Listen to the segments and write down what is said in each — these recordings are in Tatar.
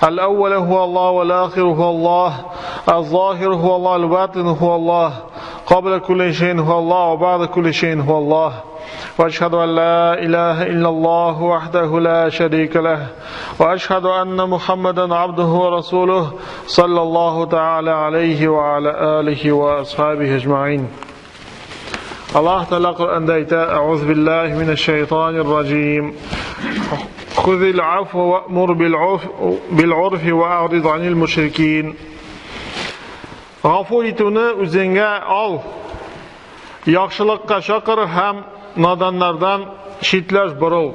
الأول هو الله والآخر هو الله الظاهر هو الله الباطن هو الله قبل كل شيء هو الله وبعد كل شيء هو الله وأشهد أن لا إله إلا الله وحده لا شريك له وأشهد أن محمدا عبده ورسوله صلى الله تعالى عليه وعلى آله وأصحابه أجمعين. الله تعالى قرآن دايتا أعوذ بالله من الشيطان الرجيم خذ العفو وأمر بالعرف وأعرض عن المشركين. Гафу итүне үзеңә ал, яхшылыкка чакыр һәм наданнардан читләш борыл.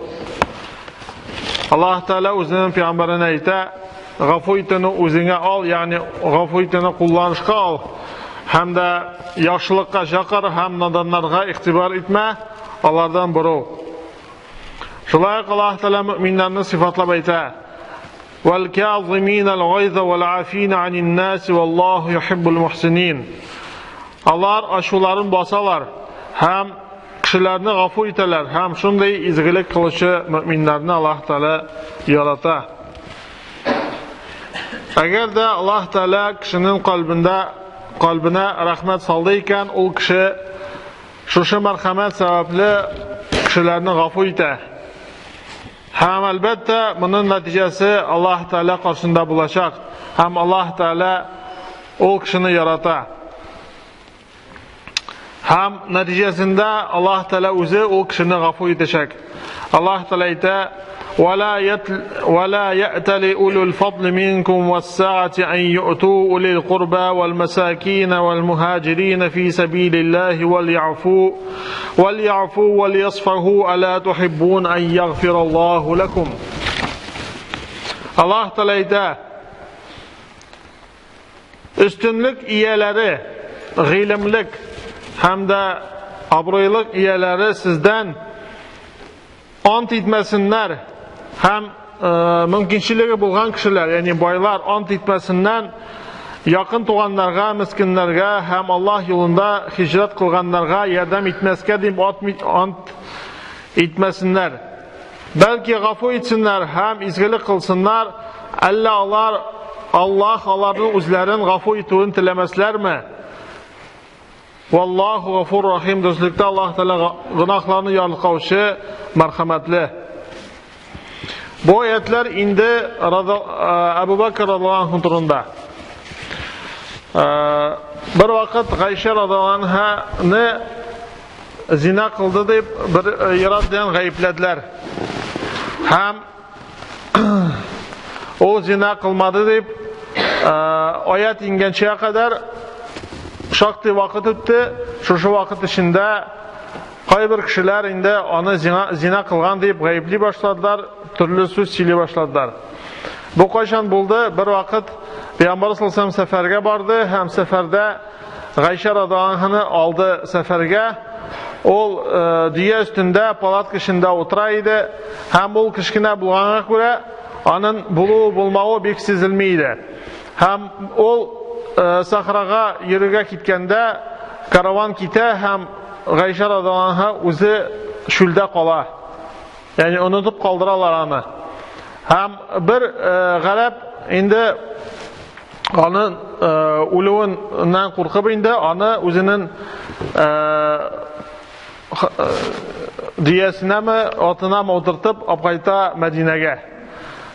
Аллаһ Тәгалә үзенең пәйгамбәренә әйтә, гафу итүне үзеңә ал, ягъни гафу итүне кулланышка ал һәм дә яхшылыкка чакыр һәм наданнарга игътибар итмә, алардан борыл. Шулай ук Аллаһ Тәгалә мөэминнәрне сыйфатлап әйтә: "Вәл-кязимин аль-гайза вәл-афина анин-нас валлаһу юхиббул мухсинин." Алар ачуларын басалар һәм кешеләрне гафу итәләр һәм шундый изгелек кылучы мөэминнәрне Аллаһ Тәгалә ярата. Әгәр дә Аллаһ Тәгалә кешенең кальбендә кальбенә рәхмәт салды икән, ул кеше шушы мәрхәмәт сәбәпле кешеләрне гафу итә. Һәм әлбәттә, моның нәтиҗәсе Аллаһ Тәгалә каршында булачак. Һәм Аллаһ Тәгалә ул кешене ярата. Һәм нәтиҗәсендә Аллаһ Тәгалә үзе ул кешене гафу итәчәк. Аллаһ Тәгалә әйтә: "Вала я'тали улул фадли минкум вас-са'ати ан ю'ту улил курба вал масакин вал мухаҗирин фи сабилиллаһи вал я'фу вал я'фу вал ясфаху ала тухиббун ан ягфираллаһу лакум." Аллаһ Тәгалә әйтә: Өстенлек ияләре, гыйлемлек һәм дә абруйлык ияләре сездән ант итмәсеннәр һәм мөмкинчелеге булган кешеләр, ягъни байлар ант итмәсеннән якын туганнарга, мескеннәргә һәм Аллаһ юлында хиҗрәт кылганнарга ярдәм итмәскә дип ант итмәсеннәр. Бәлки гафу итсеннәр һәм изгелек кылсыннар, әллә алар Аллаһ аларның үзләрен гафу итүен теләмәсләрме? Валлаху гафур рахим. Дөреслектә Аллаһ Тәгалә гөнаһларны ярлыкаучы, мәрхәмәтле. Бу аятлар инде Әбу Бәкр радиаллаһу анһу турында. Бер вакыт Гайшә радиаллаһу анһаны зина кылды дип бер ир-ат белән гаепләделәр. Һәм ул зина кылмады дип аят ингәнчә кадәр шактый вакыт үтте. Шушы вакыт эчендә кайбер кешеләр инде аны зина кылган дип гаепли башладылар, төрле сүз сөйли башладылар. Бу кайчан булды? Бер вакыт Пәйгамбәр саллаллаһу алейһи ва сәлләм сәфәргә барды һәм сәфәрдә Гайшә радиаллаһу анһаны алды сәфәргә. Ул дөя өстендә палатка эчендә утыра иде һәм ул кечкенә булганга күрә аның булуы булмавы бик сизелми иде. Һәм ул сахрага йөрергә киткәндә караван китә һәм Гайшә радиаллаһу анһа үзе чүлдә кала. Ягъни онытып калдыралар аны. Һәм бер гарәп инде аны үлүеннән куркып инде аны үзенең дөясенәме, атынамы утыртып алып кайта Мәдинәгә.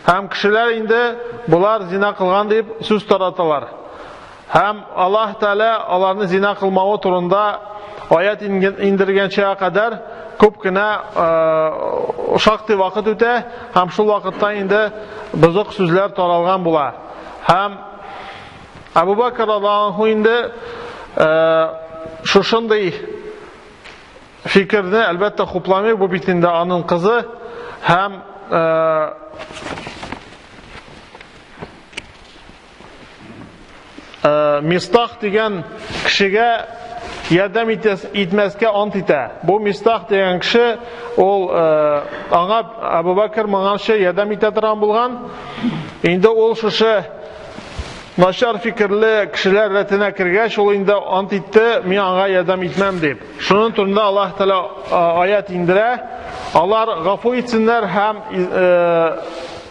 Һәм кешеләр инде болар зина кылган дип сүз тараталар. Һәм Аллаһ Тәгалә аларны зина кылмавы турында аят индергәнчә кадәр күп кенә шактый вакыт үтә һәм шул вакытта инде бозык сүзләр таралган була. Һәм Әбу Бәкр радиаллаһу анһу инде шушындый фикерне әлбәттә хупламый, бу бит инде аның кызы һәм Мистах дигән кешегә ярдәм итмәскә ант итә. Бу Мистах дигән кеше ул аңа Әбу Бәкр моңарчы ярдәм итә торган булган. Инде ул шушы начар фикерле кешеләр рәтенә кергәч, ул инде ант итте, мин аңа ярдәм итмәм дип. Шуның турында Аллаһ Тәгалә аят индерә. Алар гафу итсеннәр һәм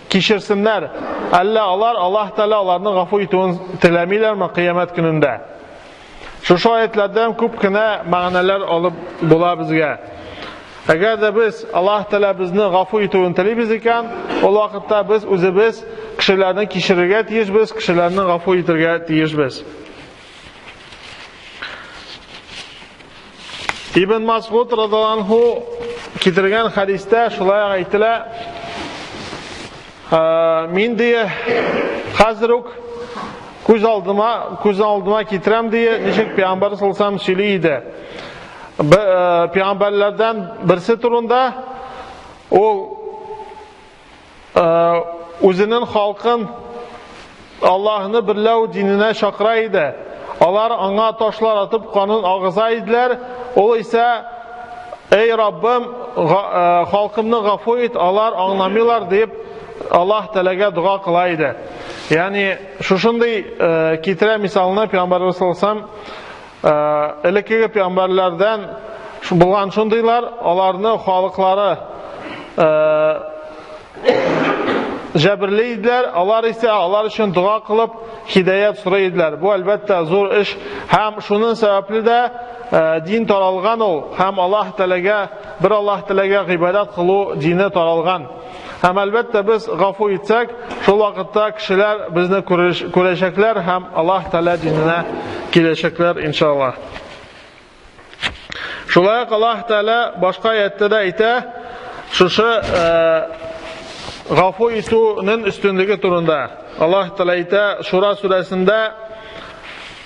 кичерсеннәр. Әллә алар Аллаһ Тәгалә аларны гафу итүен теләмиләрме кыямәт көнендә? Шушы аятлардан күп кенә мәгънәләр алып була безгә. Әгәр дә без Аллаһ Тәгалә безне гафу итүен телибез икән, ул вакытта без үзебез кешеләрне кичерергә тиешбез, кешеләрне гафу итәргә тиешбез. Ибн Масгуд радиаллаһу анһу китергән хәдистә шулай әйтелә: Мин дие хәзер үк күз алдыма китерәм дие, ничек пәйгамбәр саллаллаху сөйли иде. Пәйгамбәрләрдән берсе турында ул үзенең халкын Аллаһны берләү диненә чакыра иде. Алар аңа ташлар атып канын агыза иделәр. Ул исә: "Эй Раббым, халкымны гафу ит, алар аңламыйлар", дип Аллаһ Тәгаләгә дога кыла иде. Ягъни шушындый китерә мисалны Пәйгамбәрбез саллаллаху алейһи вәсәлләм, элеккеге пәйгамбәрләрдән булган шундыйлар, аларны халыклары җәберли иделәр, алар исә алар өчен дога кылып һидаят сорый иделәр. Бу әлбәттә зур эш һәм шуның сәбәпле дә дин таралган ул һәм Аллаһ Тәгаләгә, бер Аллаһ Тәгаләгә гыйбадәт кылу дине таралган. Һәм әлбәттә без гафу итсәк, шул вакытта кешеләр безне күрәчәкләр һәм Аллаһ Тәгалә диненә киләчәкләр иншаллаһ. Шулай ук Аллаһ Тәгалә башка аятта да әйтә, шушы гафу итүнең өстенлеге турында. Аллаһ Тәгалә әйтә Шура сүрәсендә: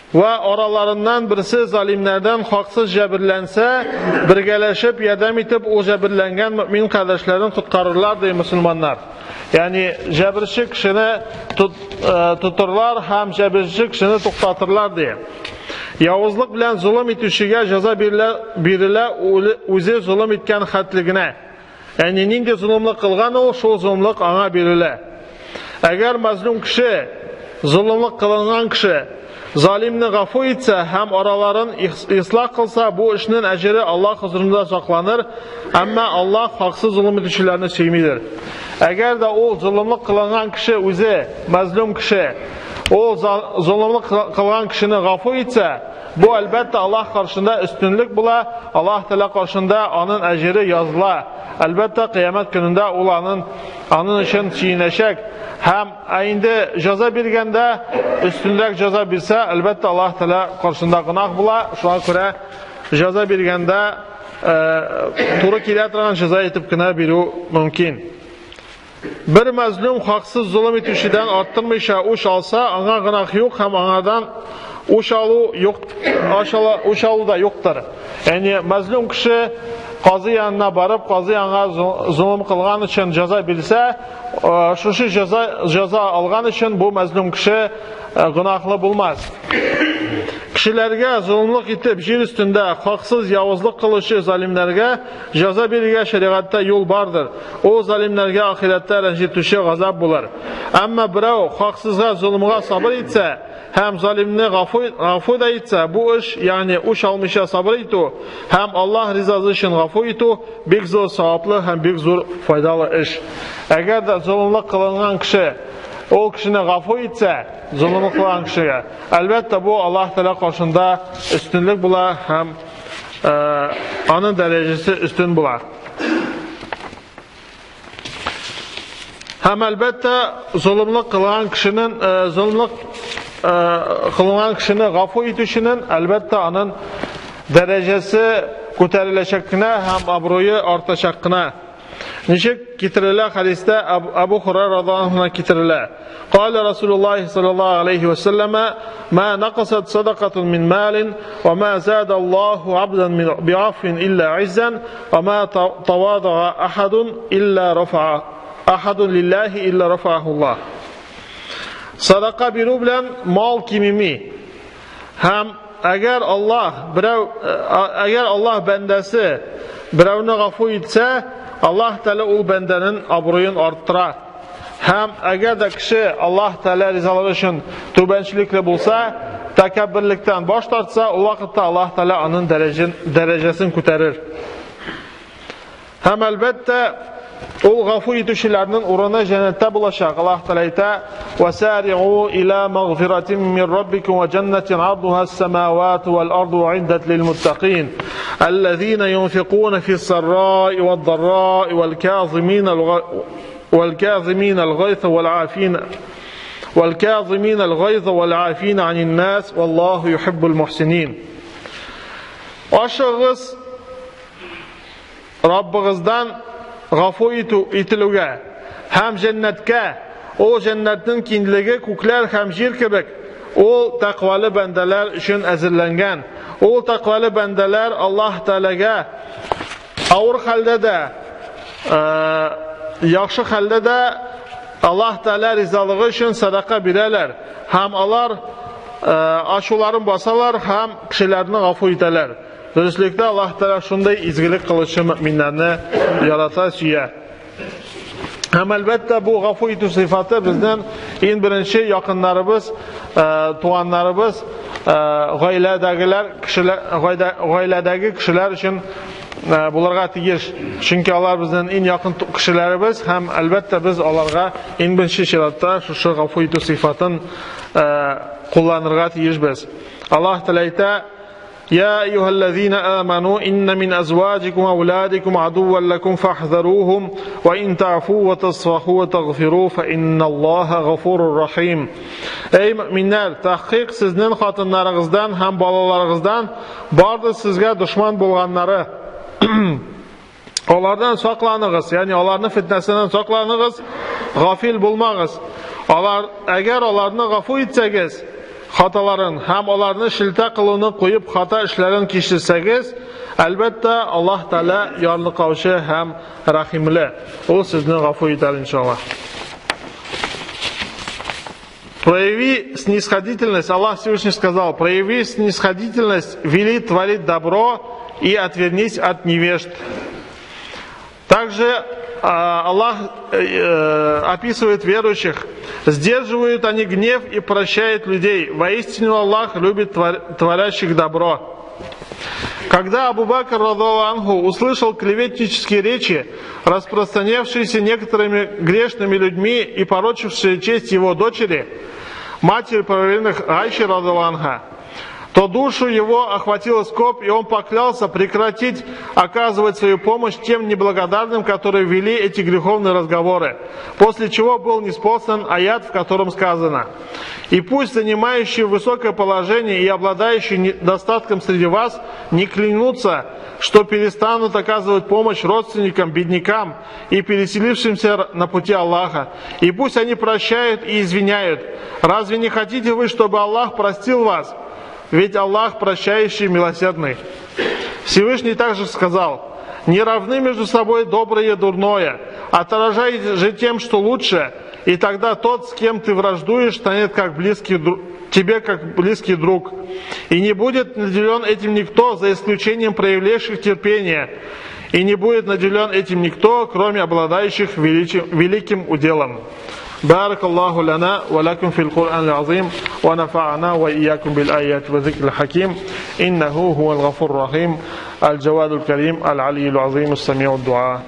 Вә араларыннан берсе залимнәрдән хаксыз җәберләнсә, бергәләшеп ярдәм итеп, ул җәберләнгән мөмин кардәшләрен коткарырлар, ди мөселманнар. Ягъни җәберче кешене тотырлар һәм җәберче кешене туктатырлар, ди. Явызлык белән золым итүчегә җәза бирелә, үзе золым иткән хәтлегенә. Ягъни нинди золымлык кылган ул, шул золымлык аңа бирелә. Әгәр мазлум кеше, золымлык кылынган кеше, залимне гафу итсә һәм араларын ислах кылса, бу эшнең әҗере Аллаһ хозурында сакланыр, әмма Аллаһ хаксыз золым итүчеләрне сөймидер. Әгәр дә ул золымлык кылынган кеше үзе, мазлум кеше, ул золымлык кылган кешене гафу итсә, бу әлбәттә Аллаһ каршында өстенлек була, Аллаһ Тәгалә каршында аның әҗере языла. Әлбәттә, кыямәт көнендә ул аның өчен сөенәчәк. Һәм инде җәза биргәндә өстенрәк җәза бирсә, әлбәттә Аллаһ Тәгалә каршында гөнаһ була. Шуңа күрә җәза биргәндә туры килә торган җәза итеп кенә бирү мөмкин. Бер мәзлум хаксыз золым итүчедән арттырмыйча үч алса, аңа гөнаһ юк һәм аңардан үч алу юк, үч алу да юктыр. Ягъни мәзлум кеше казый янына барып, казый аңа золым кылган өчен җәза бирсә, шушы җәза алган өчен бу мәзлум кеше гөнаһлы булмас. Кешеләргә золымлык итеп җир өстендә хаксыз явызлык кылучы залимнәргә җәза бирергә шәригатьтә юл бардыр. Ул залимнәргә ахирәттә рәнҗетүче газап булыр. Әмма берәү хаксызга золымга сабыр итсә һәм залимне гафу да итсә, бу эш, ягъни үч алмыйча сабыр итү һәм Аллаһ ризасы өчен гафу итү бик зур саваплы һәм бик зур файдалы эш. Әгәр дә золымлык кылынган кеше ул кешене гафу итсә, золымлык кылган кешегә, әлбәттә, бу Аллаһ Тәгалә каршында өстенлек була һәм аның дәрәҗәсе өстен була. Һәм әлбәттә, золымлык кылган кешенең, золымлык кылган кешене гафу итүченең, әлбәттә, аның дәрәҗәсе күтәреләчәк кенә һәм абруе артачак кына. Ничек китерелә хәдистә Абу Хурайра радиаллаһу анһу китерелә. Кала Расулуллаһи саллаллаһу алейхи ва саллама: "Ма нақасат садакатун мин малин, ва ма зада Аллаһу абдан мин би'афвин илля иззан, ва ма тавадаа ахадун илля рафаа ахадун лиллахи илля рафааху Аллаһ." Садака бирү белән мал кимеми. Һәм әгәр Аллаһ берәү, әгәр Аллаһ бәндәсе берәүне гафу итсә, Аллаһ Тәгалә ул бәндәнең абруен арттыра. Һәм әгәр дә кеше Аллаһ Тәгалә ризалыгы өчен түбәнчелекле булса, тәкәбберлектән баш тартса, ул вакытта Аллаһ Тәгалә аның дәрәҗәсен күтәрер. Һәм әлбәттә, ул гафу итүчеләрнең урыны җәннәттә булачак. Аллаһ Тәгалә әйтә: "Васари'у ила магфиратин мин раббикум ва җаннатин ардуха ас-самавату вал арду уиддат лил муттакин, аллазина юнфикуна фис-сарраи вад-дарраи вал-казимина аль-гайза вал-афина вал-казимина аль-гайза вал-афина анин нас, валлаху юхиббул мухсинин". Ашыгыз Раббыгыздан гафу итү ителүгә һәм җәннәткә, ул җәннәтнең киңлеге күкләр һәм җир кебек, ул тәкъвалы бәндәләр өчен әзерләнгән. Ул тәкъвалы бәндәләр Аллаһ Тәгаләгә авыр хәлдә дә, яхшы хәлдә дә Аллаһ Тәгалә ризалыгы өчен садака бирәләр һәм алар ачуларын басалар һәм кешеләрне гафу итәләр. Дөреслектә Аллаһ Тәгалә шундый изгелек кылучы мөэминнәрне ярата, сөя. Һәм әлбәттә бу гафу итү сыйфаты безнең иң беренче якыннарыбыз, туганнарыбыз, гаиләдәгеләр, кешеләр, гаиләдәге кешеләр өчен булырга тиеш. Чөнки алар безнең иң якын кешеләребез һәм әлбәттә без аларга иң беренче чиратта шушы гафу итү сыйфатын кулланырга тиешбез. Аллаһ Тәгалә әйтә: يا أيها الذين آمنوا إن من أزواجكم وأولادكم عدوا لكم فاحذروهم وإن تعفوا وتصفحوا وتغفروا فإن الله غفور رحيم. Ey müminler, tahqiq sizning xotinlaringizdan ham bolalaringizdan bardır sizga dushman bo'lganlari. Алардан сакланыгыз, ягъни аларның фитнәсеннән сакланыгыз, гафил булмагыз. Алар әгәр аларны гафу итсәгез, хаталарын һәм аларны шелтә кылуны куеп хата эшләрен кичерсәгез, әлбәттә, Аллаһ Тәгалә ярлыкаучы һәм рәхимле. Ул сезне гафу итәр иншаллаһ. Прояви снисходительность, Аллах Всевышний сказал, прояви снисходительность, вели творить добро и отвернись от невежд. Также Аллах описывает верующих, сдерживают они гнев и прощают людей. Воистину Аллах любит творящих добро. Когда Абу Бакр радаллаху анху услышал клеветнические речи, распространявшиеся некоторыми грешными людьми и порочившие честь его дочери, матери правоверных Айши радаллаху анха, то душу его охватила скорбь, и он поклялся прекратить оказывать свою помощь тем неблагодарным, которые вели эти греховные разговоры. После чего был ниспослан аят, в котором сказано: «И пусть занимающие высокое положение и обладающие недостатком среди вас не клянутся, что перестанут оказывать помощь родственникам, беднякам и переселившимся на пути Аллаха. И пусть они прощают и извиняют. Разве не хотите вы, чтобы Аллах простил вас? Ведь Аллах прощающий, милосердный». Всевышний также сказал: «Не равны между собой доброе и дурное, отражай же тем, что лучше, и тогда тот, с кем ты враждуешь, станет как близкий тебе как близкий друг. И не будет наделен этим никто, за исключением проявлявших терпение, и не будет наделен этим никто, кроме обладающих великим уделом». بارك الله لنا ولكم في القرآن العظيم ونفعنا وإياكم بالآيات والذكر الحكيم إنه هو الغفور الرحيم الجواد الكريم العلي العظيم السميع الدعاء.